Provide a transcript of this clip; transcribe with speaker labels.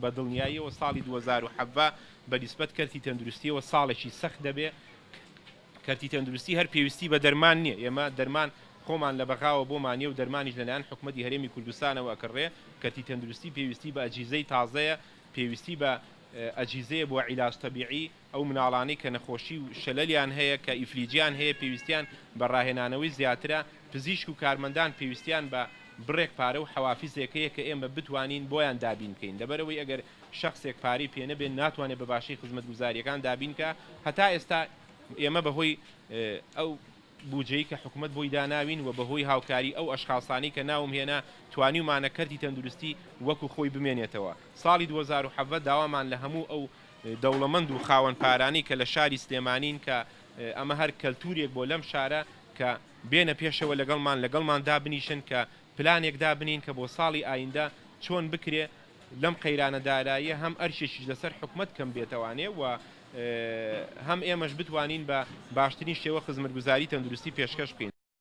Speaker 1: بە دڵنیاییەوە ساڵی 2017 بە نیسبەت کەرتی تەندروستییەوە ساڵێکی سەخت دەبێ، کەرتی تەندروستی هەر پێویستی بە دەرمان نییە، ئێمە دەرمان خۆمان لە بەغاوە بۆمان نییە و دەرمانیش لەلایەن حکومەتی هەرێمی کوردستانەوە ئەکڕرێ، کەرتی تەندروستی پێویستی بە ئەجهیزەی تازەیە، پێویستی بە ئەجهیزەیە بۆ عیلاج تەبیعی، ئەو مناڵانەی کە نەخۆشی و شەلەلیان هەیە، کە ئیفلیجیان هەیە پێویستیان بە ڕاهێنانەوەی زیاترە، پزیشک و کارمەندان پێویستیان بە بڕێک پارە و حەوافیزێک هەیە کە ئێمە بتوانین بۆیان دابین بکەین، لەبەرئەوەی ئەگەر شەخسێک پارەی پێ نەبێت ناتوانێت بە باشی خزمەتگوزارییەکان دابین کا، هەتا ئێستا ئێمە بەهۆی ئەو بوجەی کە حکومەت بۆی داناوین و بەهۆی هاوکاری ئەو ئەشخاسانەی کە ناوم هێنا توانیومانە کەرتی تەندروستی وەکو خۆی بمێنێتەوە. ساڵی 2017 داوامان لە هەموو ئەو دەوڵەمەند و خاوەن پارانەی کە لە شاری سلێمانین کە ئەمە هەر کەلتورێک بۆ لەم شارە کە بێنە پێشەوە لەگەڵمان لەگەڵمان دابنیشن کە پلانێک دابنین کە بۆ ساڵی ئایندە چۆن بکرێ لەم قەیرانە داراییە هەم ئەرکێکیش لەسەر حکومەت کەم بێتەوانێ و هەم ئێمەش بتوانین بە باشترین شێوە خزمەتگوزاری تەندروستی پێشکەش بکەین.